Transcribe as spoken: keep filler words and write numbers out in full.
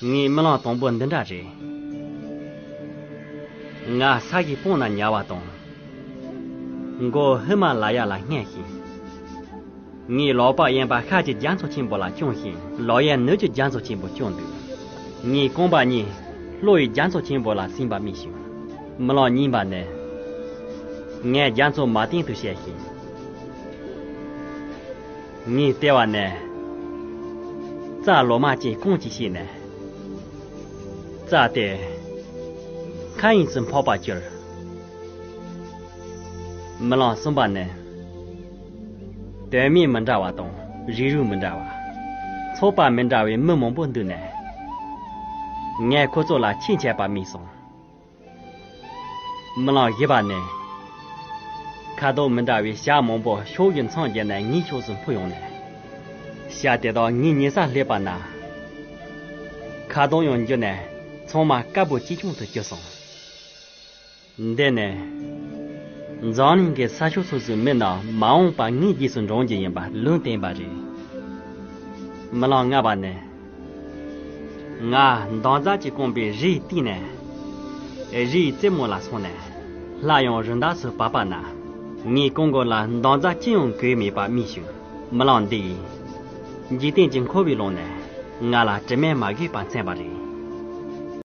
ངའི་རྨི་ལམ་དང་པོ་འདི་འདྲ་རེད། ང་ས་གཞིའི་སྤང་ན་ཉལ་བ་དང་། མགོ་ཧི་མ་ལ་ཡ་ལ་སྔས་ཤིང་། ངའི་ལག་པ་གཡས་པ་ཤར་གྱི་རྒྱ་མཚོ་ཆེན་པོ་ལ་བརྐྱངས་ཤིང་། ལག་གཡས་ནུབ་ཀྱི་རྒྱ་མཚོ་ཆེན་པོ་བརྐྱངས་འདུག་ངའི་རྐང་པ་གཉིས་ལྷོ་ཡི་རྒྱ་མཚོ་ཆེན་པོ་ལ་ཟིན་པ་རྨིས་ཤིང་། རྨི་ལམ་གཉིས་པ་ནི། ངས་རྒྱ་མཚོ་མ་སྟེང་དུ་བཤད་ཤིང་། ངའི་ལྟེ་བ་ནས་རྩྭ་ལོ་མ་ཅན་གང་ཅི་ཤེས་ནས། རྩྭ་དེ་མཁའ་དབྱིངས་སུ་འཕགས་པར་གྱུར། རྨི་ལམ་གསུམ་པ་ནི། དོན་མེད་མི་འདྲ་བ་དང་རིགས་རུས་མི་འདྲ་བ། ཚོགས་པ་མི་འདྲ་བའི་མི་མང་པོ་འདུས་ནས། ངས་ཁོ་ཚོ་ལ་ཆེས་ཆད་པ་རྨིས་སོང་། རྨི་ལམ་བཞི་པ་ནི། ཁ་དོག་མི་འདྲ་བའི་བྱ་མང་པོ་ཕྱོགས་བཞི་མཚམས་བརྒྱད་ནས་ངའི་ཕྱོགས་སུ་འཕུར་ཡོང་ནས། བྱ་དེ་དག་ངའི་ཉེ་སར་སླེབས་པ་ན། ཁ་དོག་ཡང་འགྱུར་ནས་ཚང་མ་དཀར་པོ་གཅིག་མཚུངས་སུ་གྱུར་སོང་། འདི་ནི། འཛམ་གླིང་གི་ས་ཕྱོགས་སོ་སོའི་མི་རྣམས་མ་འོངས་པར་ངའི་རྗེས་སུ་འབྲང་རྒྱུ་ཡིན་པ་ལུང་བསྟན་པ་རེད། རྨི་ལམ་ལྔ་པ་ནི། ང་འདམ་རྫབ་ཀྱིས་བསྐོངས་པའི་རིའི་གཏིང་ནས། རིའི་རྩེ་མོ་ལ་སོང་ནས། སླར་ཡང་རི་འདབས་སུ་བབས་པ་ན། ངའི་རྐང་མགོ་ལ་འདམ་རྫབ་ཅི་ཡང་གོས་མེད་པ་རྨིས་བྱུང་། རྨི་ལམ་འདི་ཡིས། འཇིག་རྟེན་གྱི་འཁོར་བའི་ཀློང་ནས། ང་ལ་དྲི་མས་མ་གོས་པ་མཚོན་པ་རེད།